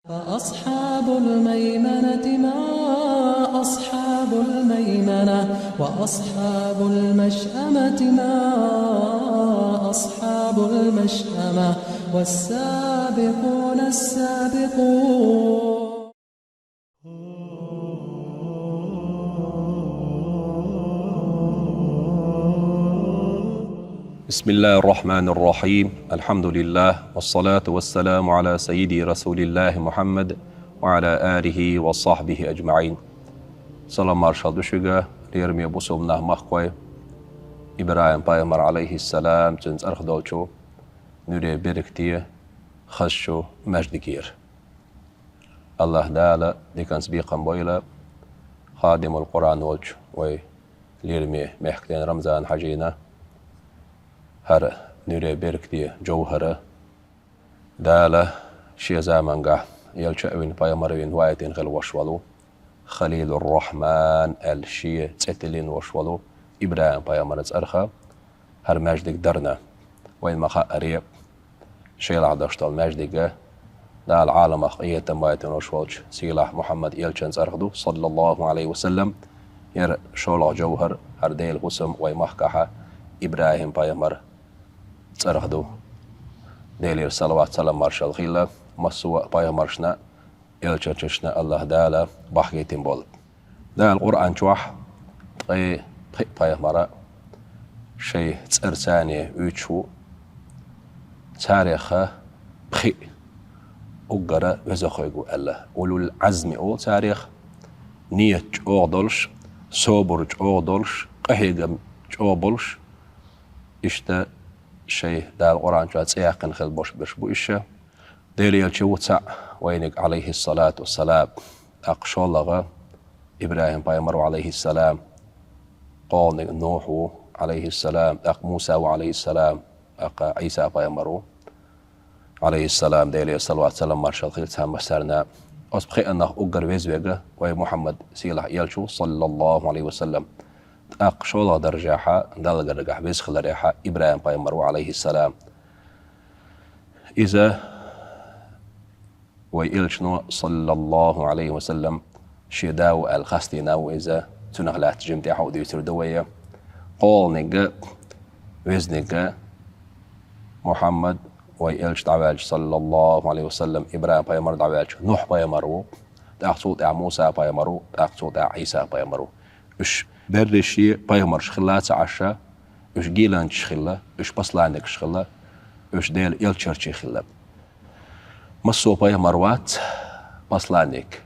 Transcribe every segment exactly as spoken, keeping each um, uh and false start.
فأصحاب الميمنة ما أصحاب الميمنة، وأصحاب المشأمة ما أصحاب المشأمة، والسابقون السابقون. بسم الله الرحمن الرحيم. الحمد لله، والصلاة والسلام على سيدي رسول الله محمد وعلى آله وصحبه أجمعين. Салам маршал ду шуьга, лераме бусалба нах, махкой. ИбрахӀим пайхамар, Ӏалайхиссалам, цуьнан цӀарах долчу нуьре беркате хазачу маьждигера. АллахӀ Дала диканца бекхам бойла хадимул Къуръан волчу вай лераме мехкан Рамзан-Хьаьжина хӀара нуьре беркате жовхӀара. Дала шен заманахь элча а вина, пайхамар а вина, вайтина хилла волуш волу, Халилур-Рахьман аьлла шен цӀе тиллина волуш волу ИбрахӀим пайхамаран цӀарах хӀара маьждиг дарна. Вайна ма-хаъара, шелахь долуш долу маьждиг Дала Ӏаламах къинхетам байтина волуш волчу сийлахь Мухьаммад элчан цӀарах ду, саллаллаху Ӏалайхи ва саллам. ХӀара шолгӀа жовхӀар, хӀара Делан хӀусам вай махкахь ИбрахӀим пайхамар цӀарах ду. Делера салават-салам маршалла хилла массо а пайхамаршна, элчанашна АллахӀ Дала бахкийтина болу. Дала Къуръан чохь ткъе пхи пайхамар шайн цӀарца вуьйцуш ву. Царех пхиъ уггар везахой ву аьлла. Улул Ӏазми олу царех, ният чӀогӀа долуш, собар чӀогӀа долуш, къахьегам чӀогӀа болуш, иштта шайн Дала Къуръан чохь цӀе яьккхина хилла болуш берш бу уьш. Делан элча ву цхьаъ вайниг, Ӏалайхиссалату вассалам, тӀаккха шолгӀа ИбрахӀим пайхамар ву, Ӏалайхиссалам, кхоалгӀаниг Нухь ву, Ӏалайхиссалам, тӀаккха Муса ву, Ӏалайхиссалам, тӀаккха Ӏийса пайхамар ву, Ӏалайхиссалам, Делера салават-салам маршалла хилла царна массарна. Оцу пхеаннах уггар веза верг вай Мухьаммад сийлахь элча ву, саллаллаху Ӏалайхи ва саллам. ТӀаккха шолгӀа даржехь, Далла гаргахь веза хиларехь, ИбрахӀим пайхамар ву, Ӏалайхиссалам. Иза вай элчано, саллаллаху Ӏалайхи ва саллам, шен да ву аьлла хастийна ву иза, цунах лаьцна жимма тӀаьхьа а дуьйцур ду вай. КхоалгӀаниг, везниг Мухьаммад, вай элча дӀаваьлча, саллаллаху Ӏалайхи ва саллам, ИбрахӀим пайхамар дӀаваьлча, Нухь пайхамар ву, тӀаккха цул тӀаьхьа Муса пайхамар ву, тӀаккха цул тӀаьхьа Ӏийса пайхамар ву. Уьш берриш пайхамарш хилла ца Ӏаш, уьш гийланчаш хилла, уьш посланникаш хилла, уьш Делан элчанаш хилла. Массо а пайхамар вац посланник.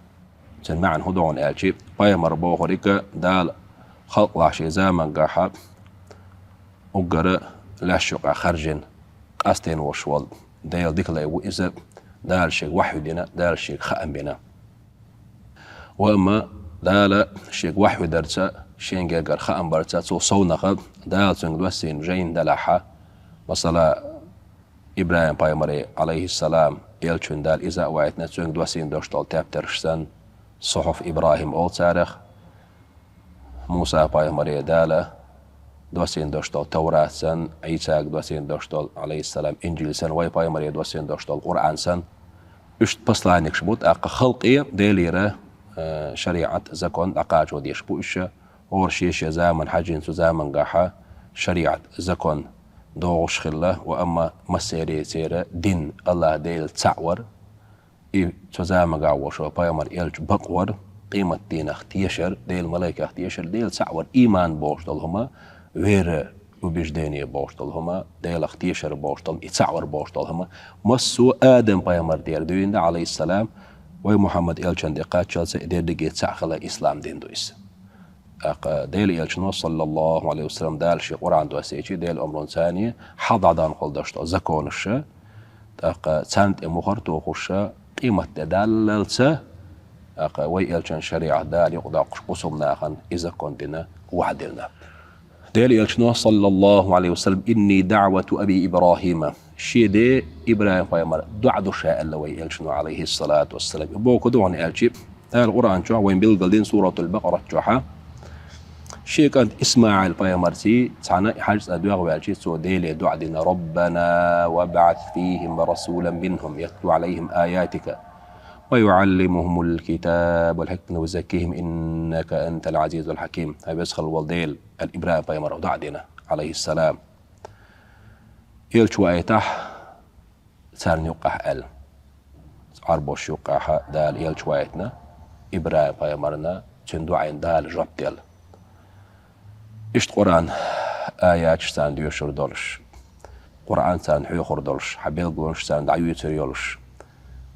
Цуьнан маьӀна хӀун ду хьуна аьлча, пайхамар бохург Дала халкъалахь шен заманахь уггар лаьшна юкъахь хаьржина, къастийна волуш волу Делан дика лай ву иза, Дала шега вахьйу дина, Дала шега хаам бина. Ва амма Дала шега вахьйу дарца, шен гергара хаам барца, цул совнаха Дала цуьнга доссийна жайна делахь, масала, ИбрахӀим пайхамаре, Ӏалайхиссалам, элчанна Дала иза а вайтина, цуьнга доссийна долуш долу тептарш санна, сухьуф ИбрахӀим олу царах, Муса пайхамаре Дала доссийна долуш долу Таврат санна, Ӏийсага доссийна долуш долу, Ӏалайхиссалам, Инжил санна, вай пайхамаре доссийна долуш долу Къуръан санна, уьш посланникаш бу, тӀаккха халкъе Делера, э, шариӀат, закон дӀакхачо деш бу уьш. ХӀора шен-шен заманахь хьаьжжина цу заманахь шариӀат, закон догӀуш хилла, ва амма массеран церан дин АллахӀ Дела цхьаъ вар, и цу заманахь волуш волу пайхамар, элча бакъвар, къематдийнах тешар, Делан малайкех тешар, Дела цхьаъ вар, иман бохуш долу хӀума, вера, убеждение бохуш долу хӀума, Делах тешар бохуш долу, и цхьаъ вар бохуш долу хӀума, массо а Адам пайхамар тӀера дуьйна, Ӏалайхиссалам, вай Мухьаммад элчанна тӀе кхаччалца и дерриге цхьаъ хила ислам дин ду иза. ТӀаккха Делан элчано, саллаллаху Ӏалайхи ва саллам, Дала шен Къуръан доссийча, Делан омрунца, хьалха дӀадаханхула долуш долу законаш, тӀаккха царна тӀе мухӀар тухуш, къематде даллалца, тӀаккха вай элчан шариӀат Дала юкъадоккхуш, бусалба нахана и закон дина, вахьйу дина. Делан элчано, саллаллаху Ӏалайхи ва саллам: «Инни даъвату аби ИбрахӀима». Шен ден ИбрахӀим пайхамаран доӀа ду ша, аьлла вай элчано, Ӏалайхиссалату вассалам. И бохург хӀун ду хьуна аьлча, Дала Къуръан чохь вайн билгалдина Суратул Бакъарат чохь, шен кӀант ИсмаӀил пайхамарций цхьаьна и хьаьжцӀа доьгӀваьлча, цо Деле доӀа дина: «Раббана вабӀас фихим расулан минхум ятлу Ӏалайхим аятика». ويعلمهم الكتاب والحكمة ويزكيهم إنك أنت العزيز الحكيم. Хьай веза хилла волу Дела, аьлла ИбрахӀим-пайхамара доӀа дина, Ӏалайхиссалам. Элча ваийтахь, царна юккъехь аьлла. Ӏарбошна юккъехь Дала элча ваийтина, ИбрахӀим-пайхамарна, цуьнан доӀина Дала жоп делла. Иштта Къуръан аяташ царна доьшур долуш, Къуръан царна хьоьхур долуш, хьан билгалонаш царна дӀаюьйцур йолуш,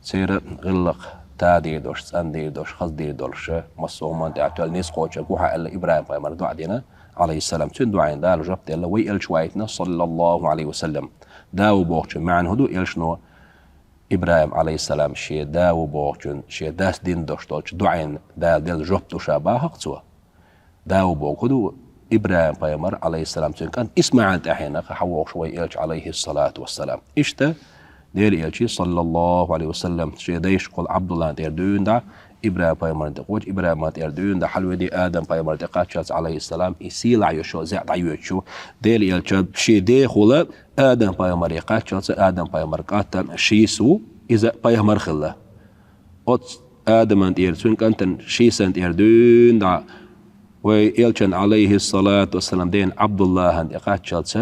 церан гӀиллакх тадийр долуш, цӀандийр долуш, хаздийр долуш, массо а хӀуманна тӀехь тоьлла ницкъ кхочург ву хьан аьлла, ИбрахӀим-пайхамара доӀа дина, Ӏалайхиссалам. Цуьнан доӀина Дала жоп делла, вай элча ваийтина, саллаллаху Ӏалайхи ва саллам. Да ву бохучун маьӀна хӀун ду? Элчано, ИбрахӀим, Ӏалайхиссалам, шен да ву бохучун, шен дас дина долуш долчу доӀина Дала делла жоп ду ша бахахь цо. Да ву боху хӀун ду? ИбрахӀим-пайхамар, Ӏалайхиссалам, цуьнан кӀант ИсмаӀил тӀаьхьенах хьан вогӀуш вай элча, Ӏалайхиссалату вассалам. Иштта Делан элча, саллаллаху Ӏалайхи ва саллам, шен дайшкахула Ӏабдуллан тӀера дуьйна дӀа, ИбрахӀим-пайхамарна тӀе кхочу, ИбрахӀиман тӀера дуьйна дӀа, хьалведи Адам-пайхамар тӀе кхаччалц, Ӏалайхиссалам, и сийлахь йолуш йолу зӀе дӀайоьдуш ву. Делан элча шен дехула Адам-пайхамаре кхаччалц, Адам-пайхамар кӀант шийса ву, иза пайхамар хилла. Оцу Адаман тӀера, цуьнан кӀантан шийсан тӀера дуьйна дӀа, вай элчан, Ӏалайхиссалату вассалам, ден Ӏабдуллахьан тӀе кхаччалц,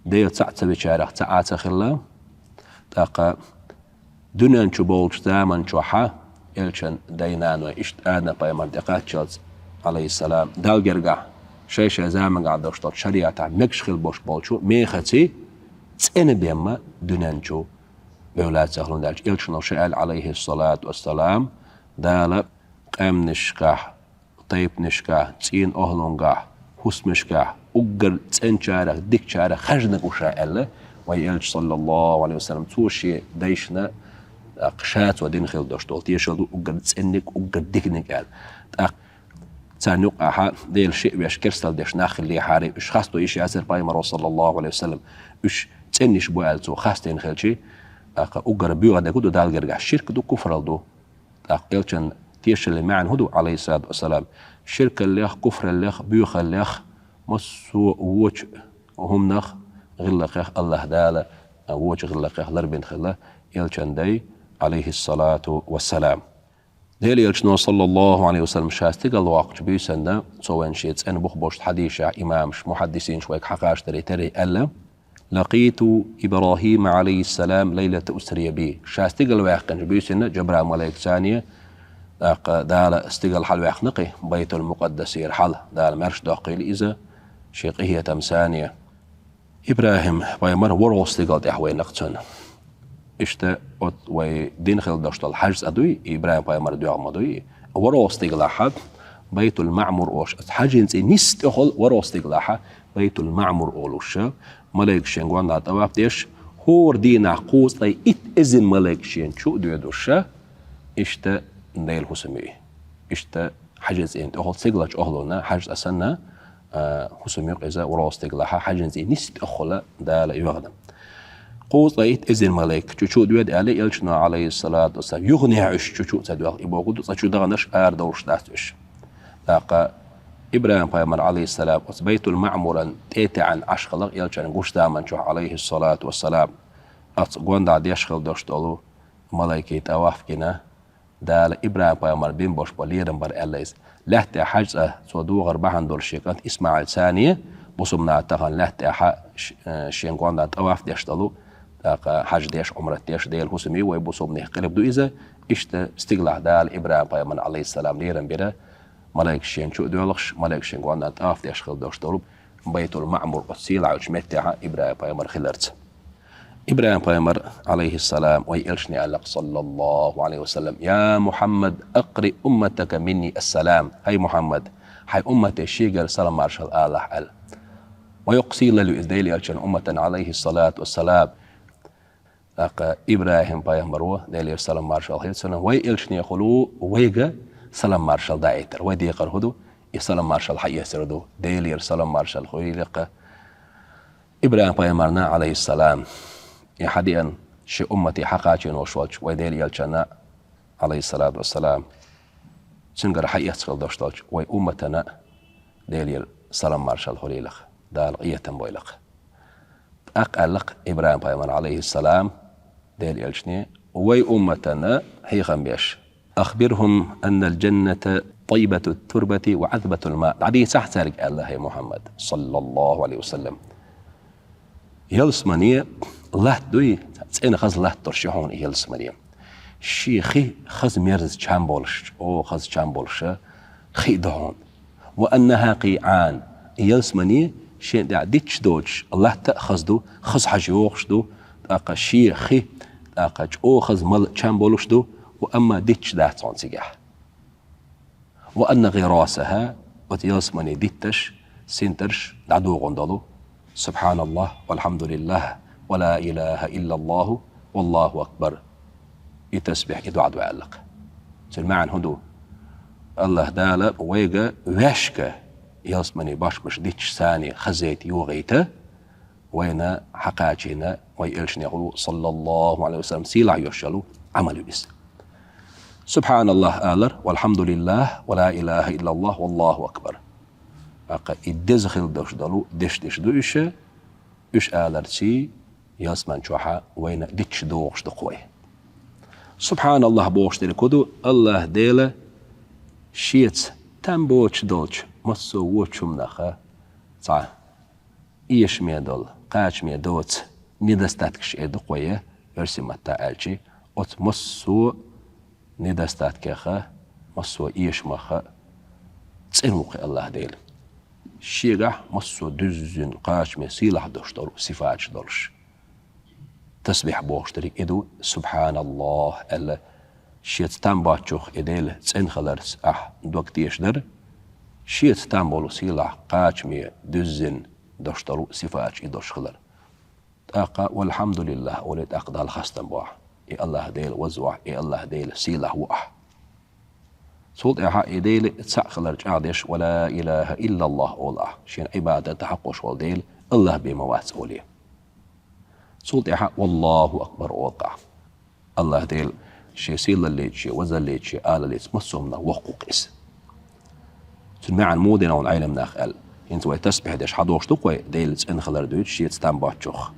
Дела цхьаъ ца вечарах цхьа а ца хилла. ТӀаккха дуьнен чу болчу заман чохь элчан дай-наной иштта Адам-пайхамар тӀе кхаччалц, Ӏалайхиссалам, Далла гергахь шай-шай замангахь долуш долчу шариатахь мегаш хила болуш болчу мехаций цӀена бен ма дуьнен чу бевлла ца хилла, хӀунда аьлча элчано ша аьлла, Ӏалайхиссалату вассалам, Дала къаьмнашкахь, тайпанашкахь, цӀийнан охьалунгахь, хӀусамашкахь уггар цӀеначарах, дикачарах хаьржинарг ву ша аьлла, вай элча, саллаллаху Ӏалайхи ва саллам. Цо шен дайшна, тӀаккха ша цо дина хила долуш долу тешалла ду, уггар цӀенниг, уггар диканиг аьлла. ТӀаккха царна юккъехь Делан шиъ веш керсталла деш нах хиллехьара, уьш хасто йиш яцара пайхамаро, саллаллаху Ӏалайхи ва саллам. Уьш цӀена йиш бу аьлла цо хастийна хилча, тӀаккха уггар боьха дерг хӀун ду Далла гергахь? Ширк ду, куфралла ду. ТӀаккха элчан тешаллин маьӀна хӀун ду, Ӏалайхиссалату вассалам? Ширкаллех, куфраллех, боьхаллех, массо а вочу хӀуманах, гӀиллакхех АллахӀ Дала вочу гӀиллакхех ларбина хилла элчан дай, Ӏалайхиссалату вассалам. Делан элчано, саллаллаху Ӏалайхи ва саллам, ша стигала воккхучу буьйсанна, цо вайна шен цӀена бух болчу хьадисашкахь имамаш, мухьаддисинаш вайга хьакхачадарий терий аьлла: «Лакъиту ИбрахӀима, Ӏалайхиссалам, лайлата усрия би». Ша стигала ваьккхинчу буьйсанна Джабраил-малайкаца, тӀаккха Дала стигала хьалаваьккхина кхин Байтул-Мукъаддасера хьала, Дала маьрша доккхийла иза шен къинхетамца. ИбрахӀим-пайхамар ворхӀалгӀа стигала тӀехь вайна кхин цунна. Иштта оцу вай дина хила долуш долу хьаьжа цӀа дуй, ИбрахӀим-пайхамар доьгӀна ма дуй. ВорхӀалгӀа стигалахь Байтул-Маъмур олуш, оцу хьаьжин цӀийн нисса тӀехула ворхӀалгӀа стигалахь Байтул-Маъмур олуш, малайкаш шен гонаха тӀаваф деш, хӀора дийнахь кхузткъе итт эзар малайкаш шена чу а доьдуш, иштта Делан хӀусам ю и. Иштта хьаьжин цӀийн тӀехула стигалчу охьалонна хьаьжа цӀа санна, а, хӀусам ю-кх иза ворхӀалгӀа стигалахь хьаьжин цӀийн нисса тӀехула Дала йоьгӀна. Кхузткъе итт эзар малайк чу-чу а доьду аьлла элчано, Ӏалайхиссалату вассалам, юханехьа уьш чу-чу а ца доьлху, и бохург ду, цкъачу даханарш арадовлуш дац уьш. ТӀаккха ИбрахӀим-пайхамар, Ӏалайхиссалам, оцу Байтул-Маъмуран тӀе а таьӀна Ӏаш хилла элчан гуш заман чохь, Ӏалайхиссалату вассалам, оцу гонаха деш хила долуш долу малайкийн тӀаваф гина, Дала ИбрахӀим-пайхамар бина болуш болу лерам бара аьлла иза. Лаьтта тӀе хьаьжа цӀа цо дохар бахьана долуш шен кӀант ИсмаӀилца, бусалба наха тахана лаьтта тӀехь ш-, э, шен гонаха тӀаваф деш долу, тӀаккха хьаьж деш, Ӏумрат деш, Делан хӀусам ю, вай бусалбанийн къилба ду иза. Иштта стигалахь Дала ИбрахӀим-пайхамарна, Ӏалайхиссалам, лерам бира, малайкаш шена чу а доьлхуш, малайкаш шен гонаха тӀаваф деш хила долуш долу Байтул-Маъмур оцу сийлахь йолчу меттехь ИбрахӀим-пайхамар хиларца. ИбрахӀим-пайхамар, Ӏалайхиссалам, вай элчане аьлла-кх, саллаллаху Ӏалайхи ва саллам: «Я Мухьаммад, акъриъ умматака минни ас-салам». Хьай Мухьаммад, хьайн уммате шегара салам-маршалла алахь аьлла. Ма йоккха сийлалла ю иза Делан элчан умматана, Ӏалайхиссалату вассалам. ТӀаккха ИбрахӀим-пайхамаро, Делера салам-маршалла хуьлда цунна, вай элчанехула ву вайга салам-маршалла даийтар. Вай декхар хӀун ду? И салам-маршалла хьаэцар ду. Делера салам-маршалла хуьлийла-кх ИбрахӀим-пайхамарна, Ӏалайхиссалам. И хьадеана шен уммате хьакхачийна волуш волчу вай Делан элчанна, Ӏалайхиссалату вассалам, цуьнгара хьаэцна хила долуш долчу вай умматана Делера салам-маршалла хуьлийла-кх, Дала къинхетам бойла-кх. ТӀаккха аьлла-кх ИбрахӀим-пайхамар, Ӏалайхиссалам, Делан элчане: Вай умматана хьехам беш: «أخبرهم أن الجنة طيبة التربة وعذبة الماء». ДӀадийцахь цаьрга, аьлла, хӀай Мухьаммад, саллаллаху Ӏалайхи ва саллам. Ялсамане латта дуй, цӀена хаза латта долуш ю хьуна и ялсамане. Шен хи хаза мерза чам болуш, чӀогӀа хаза чам болуша хи ду хьуна. «وأنها قيعان». И ялсамане шен тӀехь дитташ доцуш латта а хаза ду, хаза хьажа йогӀуш ду, тӀаккха шен хи, тӀаккха чӀогӀа хаза мала чам болуш ду, ва амма дитташ дац хьуна цигахь. «وأن غراسها», оцу ялсамане дитташ, синтарш дӀадогӀун долу: «سبحان الله والحمد لله ولا إله إلا الله والله أكبر». И тасбихь, и доӀа ду аьлла-кх. Цуьнан маьӀна хӀун ду? АллахӀ Дала вайга ваьшка ялсамане башмаш дитташ царна хазийта, йогӀийта, вайна хьакхачийна, вай элчанехула, саллаллаху Ӏалайхи ва саллам, сийлахь йолуш йолу Ӏамал ю иза. «СубхьаналлахӀ» алар, «ВалхьамдулиллахӀ, ва ла илахӀа иллаллахӀ, валлахӀу акбар». ТӀаккха и деза хила долуш долу дешнаш ду уьш, уьш аларций ялсаман чохьа вайна дитташ догӀуш ду-кх вай. «СубхьаналлахӀ» бохуш дерг хӀун ду? АллахӀ Дела шеца там боцуш долчу массо а вочу хӀуманах цхьа эшаме долу, кхачаме доцу недостаткаш эр ду-кх вай, оьрсийн маттахь аьлча, оцу массо а недостаткеха, массо а эшамаха цӀена ву-кх АллахӀ Дела. Шегахь массо а дуьззина, кхачаме, сийлахь долуш долу сифаташ долуш. Тасбихь бохуш дерг и ду, «СубхьаналлахӀ» аьлла, шеца там боцчух и Дела цӀена хиларца ахь дог тешадар, шеца там болу сийлахь, кхачаме, дуьззина долуш долу сифаташ и долуш хилар. ТӀаккха «ВалхьамдулиллахӀ» олий, тӀаккха Далла хастам бо ахь. И АллахӀ Дела веза ву ахь, и АллахӀ Дела сийлахь ву ахь. Цул тӀаьхьа и Дела цхьаъ хилар чӀагӀдеш, «Ва ла илахӀа иллаллахӀ» олу ахь, шена Ӏибадат хьакхош волу Дела АллахӀ бен ма вац олий. Цул тӀаьхьа «ВаллахӀу акбар» олу ахь. АллахӀ Дела шен сийлаллица, шен везаллица, шен алаллица массо а хӀуманах воккха ву-кх иза. Цуьнан маьӀна муха дина хьуна Ӏеламнаха аьлла? ХӀинца вай тасбихь деш хьадогӀуш ду-кх вай, Дела цӀена хилар дуьйцуш, шеца там боцчух.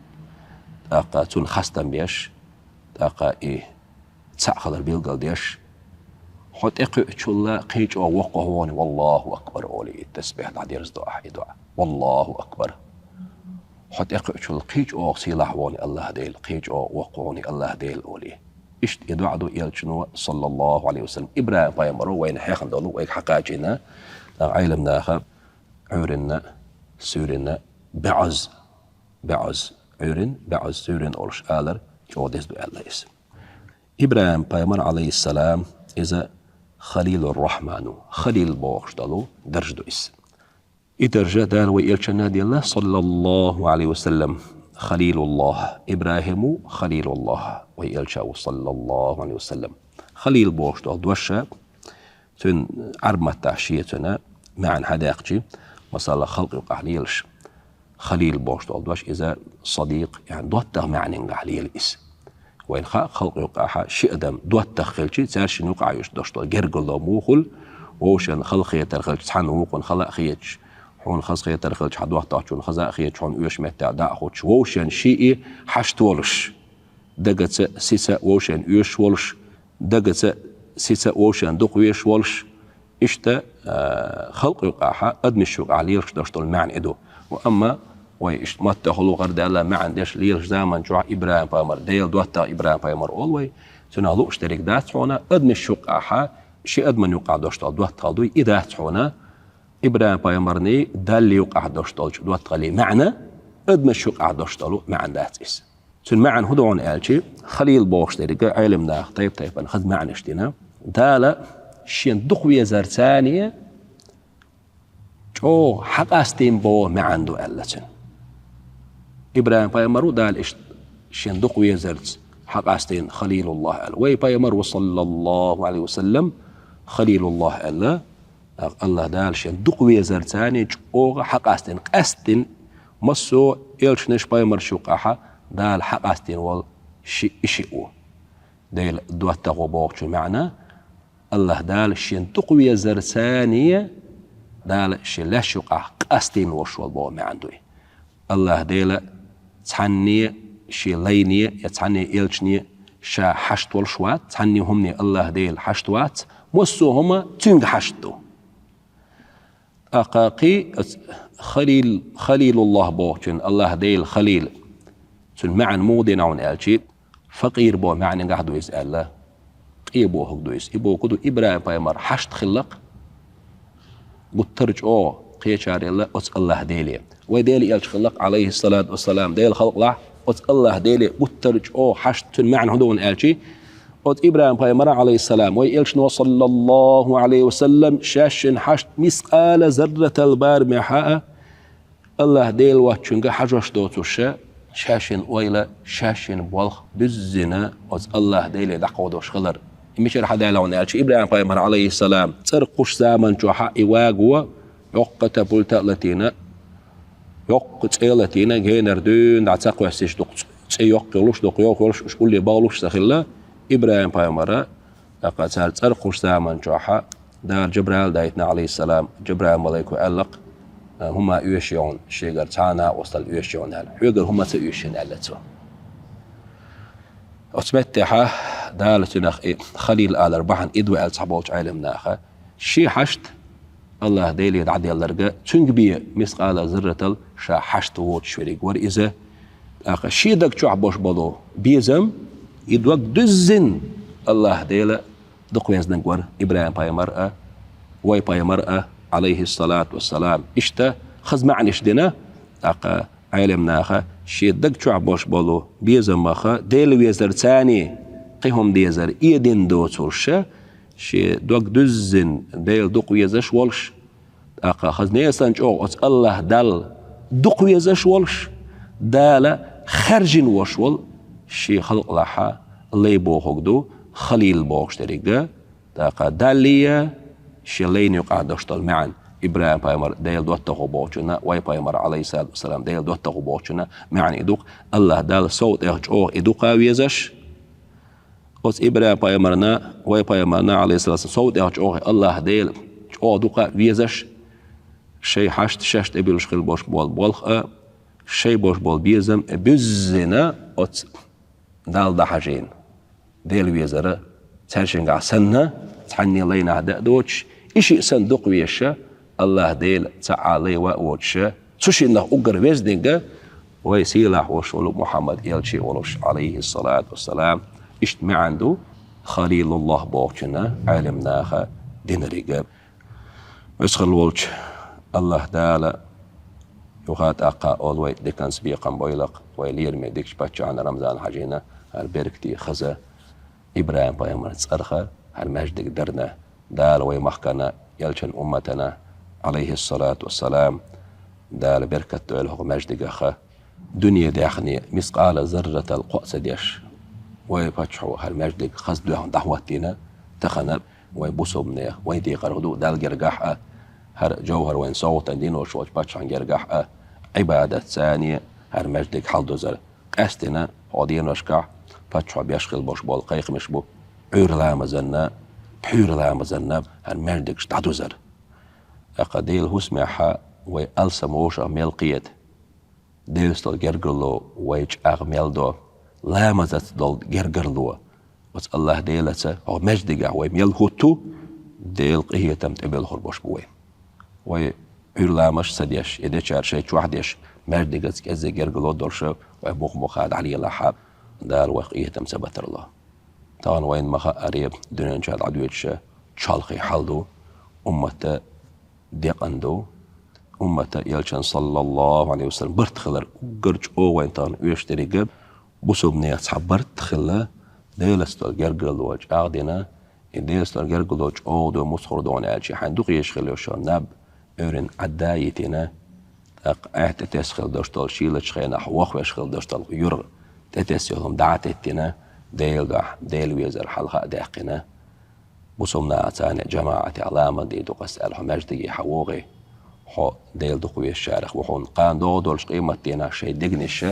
ТӀаккха Цунна хастам беш, тӀаккха и цхьаъ хилар билгалдеш, хьо тӀекхуьучул кхин чӀогӀа воккха хьуна, «ВаллахӀу акбар» олий, и тасбихь дӀадерзадо ахь, и доӀа. «ВаллахӀу акбар». Хьо тӀекхуьучул кхин чӀогӀа сийлахь хьуна АллахӀ Дела, кхин чӀогӀа воккха хьуна АллахӀ Дела олий. Иштта и доӀа ду элчано, саллаллахӀу Ӏалайхи ва саллам, ИбрахӀим пайхамаро вайна хьехна долу, вайга хьакхачийна, тӀаккха Ӏеламнаха Ӏуьйранна, суьйранна баьӀаза, баьӀаза Ӏуьйранна, баьӀаза суьйранна олуш алар чӀогӀа деза ду аьлла иза. ИбрахӀим пайхамар, Ӏалайхиссалам, иза Халилур-Рахьман ву, Халил бохуш долу даржа ду иза. И даржа Дала вай элчанна а делла, саллаллахӀу Ӏалайхи ва саллам, ХалилуллахӀ, ИбрахӀим ву ХалилуллахӀ, вай элча ву, саллаллахӀу Ӏалайхи ва саллам. Халил бохуш долу дош, цуьнан Ӏарбий маттахь шен цуьнан маьӀна хьадаьккхича, масала, халкъ юкъахь лелаш, Халил бохуш долу дош, иза садикъ, яъни доттагӀа маьӀнехь лела иза. Вайна хаьа, халкъ юкъахь ши адам доттагӀа хилча, цаьршинна юкъахь йолуш долуш долу гергарло муха хуьлу, вовшашна хала хетар хилча, цхьанна вукхунна хала а хеташ, хьуна хаза хетар хилча, хьан доттагӀчунна хаза а хеташ, хьуна оьшучу меттехь дӀа а хӀуттуш, вовшашна шиъ хьашт волуш, дагаца, сица вовшашна оьшуш волуш, дагаца, сица вовшашна дукха везаш волуш, иштта, а, халкъ юкъахь, адамаш юкъахь лелаш долуш долу маьӀна и ду. Ва амма вай иштта маттахула гӀарадаьлла маьӀна деш лелаш заман чохь ИбрахӀим пайхамар, Делан доттагӀа ИбрахӀим пайхамар олу вай, цуьнан лууш дерг дац хьуна, адамаш юкъахь, ши адаман юкъахь долуш долу доттагӀал дуй, и дац хьуна, ИбрахӀим пайхамарний Далла юкъахь долуш долчу доттагӀаллин маьӀна адамаш юкъахь долуш долу маьӀна дац иза. Цуьнан маьӀна хӀун ду хьуна аьлча, Халил бохуш дерг Ӏеламнаха тайп-тайпана хаза маьӀнаш дина. Дала шена дукха везарца чӀогӀа хьакъастийна боху маьӀна ду аьлла цуьнан. ИбрахӀим пайхамар ву Дала иштта шена дукха везарца хьакъастийна ХалилуллахӀ аьлла. Вай пайхамар ву, саллаллахӀу Ӏалайхи ва саллам, ХалилуллахӀ аьлла. АллахӀ Дала шена дукха везарца чӀогӀа хьакъастийна, къаьсттина, массо а элчанаш, пайхамарш юкъахь Дала хьакъастийна волу шиъ, и шиъ ву. Делан доттагӀа ву бохучун маьӀна, АллахӀ Дала шена дукха везарца Дала шен леш юкъахь къастийна волуш волу боху маьӀна дуй. АллахӀ Дела цхьанне шен лайне я цхьанне элчане ша хьашт волуш вац, цхьанне хӀумане АллахӀ Дела хьашт вац, массо а хӀума цуьнга хьашт ду. ТӀаккха кхин оцу Халил, ХалилуллахӀ бохучун, АллахӀ Дела Халил, цуьнан маьӀна муха дина хьуна аьлчи, факъир боху маьӀнехь ду иза аьлла, къе бохург ду иза. И бохург ду, ИбрахӀим-пайхамар хьашт хилла-кх гуттар а чӀогӀа кхечарелла оцу АллахӀ Деле. Вай Делан элча хилла-кх, Ӏалайхиссалату вассалам, Делан халкъалахь оцу АллахӀ Деле гуттар а чӀогӀа хьашт. Цуьнан маьӀна хӀун ду хьуна аьлчи, оцу ИбрахӀим-пайхамара, Ӏалайхиссалам, вай элчано, саллаллахӀу Ӏалайхи ва саллам, шаьшшинна хьашт мискъала зарратал барамехьа а, АллахӀ Дела воцчуьнга хьажош доцуш, шаьшшинна ойла, шаьшшинна болх дуьззина оцу АллахӀ Деле дӀакховдош хилар. И мичара хьадаьлла хьуна аьлча, ИбрахӀим-пайхамар, Ӏалайхиссалам, цӀера кхуш заман чохь и ваго, йоккха катапульта а латийна, йоккха цӀе а латийна, генара дуьйна дӀа ца кхоьссича дукха цӀе йоккха йолуш, дукха йовха йолуш, уьш улле бахлуш ца хилла, ИбрахӀим-пайхамара, тӀаккха цара цӀера кхуш заман чохь Дала Джабраил дайтина, Ӏалайхиссалам, Джабраил малайко аьлла-кх: «ХӀума оьший хьуна, шегара цхьа а накъосталла оьший хьуна», аьлла. «Хьоьгара хӀума ца оьшийна», аьлла цо. Оцу меттехь Дала цуьнах и Халил алар бахьана и ду аьлла цхьаболчу Ӏелам наха. Шен хьашт АллахӀ Деле дӀаделларг, цуьнга бен мискъала зарратал ша хьашт воцуш верг вара иза. ТӀаккха шен даг чохь болуш болу безам, и дог дуьззина АллахӀ Дела дукха везнарг вара ИбрахӀим-пайхамар а, вай пайхамар а, Ӏалайхиссалату вассалам. Иштта хаза маьӀнаш дина, тӀаккха Ӏелам наха шен даг чохь болуш болу безамах Дела везар царний кхин хӀума дезар э дина доцурш, шен дог дуьззина Дела дукха везаш волуш, тӀаккха хаза несан чӀогӀа оцу АллахӀ Далла дукха везаш волуш, Дала хаьржина волуш волу шен халкъалахь лай бохург ду Халил бохуш дерг. ТӀаккха Даллия шен лайна юкъахь долуш долу маьӀна, ИбрахӀим-пайхамар Делан доттагӀа бохучунна, вай пайхамар, Ӏалайхиссалату вассалам, Делан доттагӀа бохучунна маьӀна и ду-кх, АллахӀ Далла сов тӀех чӀогӀа и дукха везаш, оцу ИбрахӀим-пайхамарна, вай пайхамарна, Ӏалайхиссалату вассалам, сов тӀех чӀогӀа АллахӀ Дела чӀогӀа дукха везаш, шайн хьашт шаьш тӀебуьллуш хила болуш болу болх а, шайн болуш болу безам а буьззина оцу Далла дӀахьажийна. Дела везара цаьршингахь санна, цхьанне лайнахь дан а доцуш, и шиъ санна дукха везаш, АллахӀ Дела цхьа а лай ван а воцуш, цу шиннах уггар везниг вай сийлахь волуш волу Мухьаммад элча а волуш, Ӏалайхиссалату вассалам. Иштта маьӀна ду Халилуллах бохучунна Ӏелам наха динариг. Весхалла волчу АллахӀ Дала юха а тӀаккха олу вай диканца бекхам бойла-кх, вай лераме дикачу паччахьна Рамзан-Хьаьжина хӀара беркате хаза, ИбрахӀим-пайхамаран цӀарах хӀара маьждиг дарна. Дала вай махкана, элчан умматана, Ӏалайхиссалату вассалам, Дала беркат дойла хӀокху маьждигах. Дуьне даьхни мискъала зарратал кхоъ ца деш, вай паччахьо хӀара маьждиг хаза доьхна дӀахӀоттийна, тахана вай бусалбанех, вайн декхарх ду Далла гергахь а, хӀара жовхӀар вайн совгӀатана динош волчу паччахьна гергахь а, Ӏибадатца а хӀара маьждиг хьалдузар. Къаьстина хӀокху деношкахь паччахьо беш хила болуш болу кхайкхамаш бу Ӏуьйра ламазанна, пхьуьйра ламазанна хӀара маьждигаш дӀадузар. ТӀаккха Делан хӀусамехь вай алсам вовшах мел кхета, Делаца долу гергарло вай чӀагӀ мел до, ламазаца долу гергарло. Оцу АллахӀ Делаца хӀокху маьждигехь вай мел хӀутту, Делан къинхетам тӀебоьлхур болуш бу вай. Вай Ӏуьйра ламазаш ца деш, я дечара шайн чохь деш, маьждигаца кӀеззиг гергарло долуш вай муха-муха дӀалелахь а, Дала вайх къинхетам ца батарло. Тахана вайна ма-хаъара, дуьнен чохь дӀадоьдуш чолхе хьал ду, уммата декъана ду, уммата элчан, саллаллаху Ӏалайхи ва саллам, барт хилар уггар чӀогӀа вайна тахана оьшуш дерг, бусалбанех цхьа барт хилла, Делаца долу гергарло чӀагӀдина, и Делаца долу гергарло чӀогӀа ду, муьлхха ду хьуна аьлча, хьайна дукха езаш хилла йолу наб Ӏуьйранна Ӏадда а йитина, тӀаккха айхьа тӀетесса хила долуш долу шийлачу хенахь вохвеш хила долуш долу юргӀа тӀетесна йолу хӀума дӀа а теттина, Делан дуьхьа, Дела везар хьалха а даьккхина. Бусалбанашца цхьаьна жамаӀатехь ламаз дийр ду-кх ас аьлла, хьо маьждиге хьан вогӀий, хьо Дела дукха везачарах ву хьуна. Кхана догӀу долуш къематдийнахь шайн дегнаш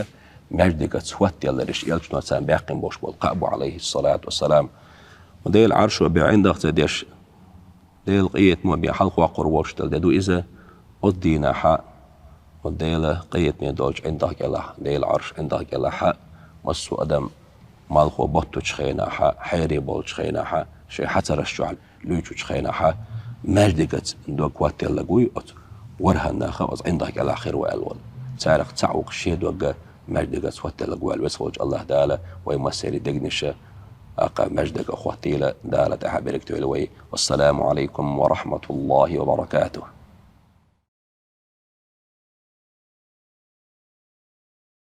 маьждигаца хӀоттаделларш элчано царна баьккхина болуш болу кхаъ бу, Ӏалайхиссалату вассалам. Делан Ӏаршо бен ӀиндагӀ ца деш, Делан къинхетамо бен хьалхавоккхур волуш долу де ду иза. Оцу дийнахь, оцу Делан къинхетаме долчу ӀиндагӀ кӀелахь, Делан Ӏарш ӀиндагӀ кӀелахь, массо а адам Малхо боттучу хенахьа, хьере болчу хенахьа, шайн хьацараш чохь луьйчучу хенахьа, маьждигаца дог хӀоттаелларг вуй оцу ворхӀаннах оцу ӀиндагӀ кӀелахь хир ву аьлла волу. Царах цхьаъ ву-кх шен догга маьждигаца хӀоттаелларг ву аьлла. Веза волчу АллахӀ Дала вай массеран дегнаш а, тӀаккха маьждига хӀоттийла, Дала тӀаьхьа беркате войла вай. Вассаламу Ӏалайкум ва рахьматуллахӀи ва баракатухӀ.